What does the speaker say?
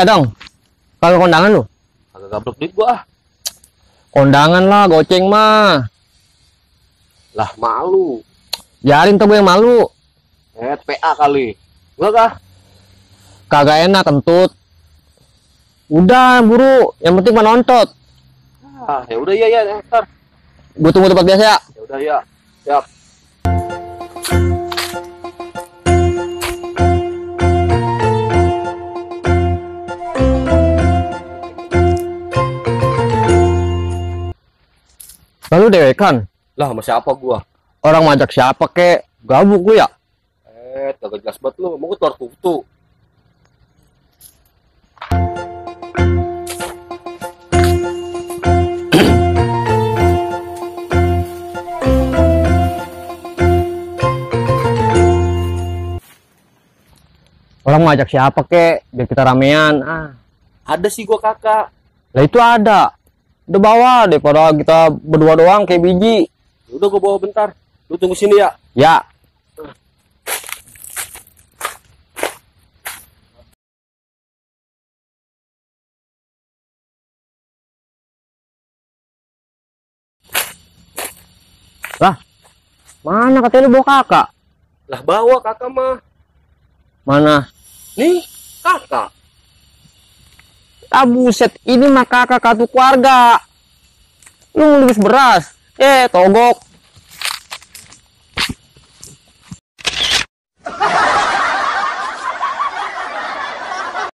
Dong, kagak kondangan lu? Agak gablok duit gua ah. Kondangan lah, goceng mah. Lah malu. Biarin tuh gue yang malu. PA kali. Enggak kah? Kagak enak kentut. Udah buru, yang penting mah nontot. Ah, ya udah ya ntar. Gue tunggu tempat biasa ya. Ya udah ya. Siap. Lalu dewekan. Lah sama siapa gua? Orang ngajak siapa kek? Gabuk lu ya? Kagak jelas banget lu. Mau keluar kutu. Orang ngajak siapa kek? Biar kita ramean. Ada sih gua kakak. Lah itu ada. Udah bawa daripada kita berdua doang kayak biji. Udah gua bawa bentar. Lu tunggu sini ya. Ya. Lah, mana katanya lu bawa kakak? Lah bawa kakak mah. Mana? Nih, kakak. Buset, ini mah kakak kartu keluarga. Lu ngelus beras. Togok.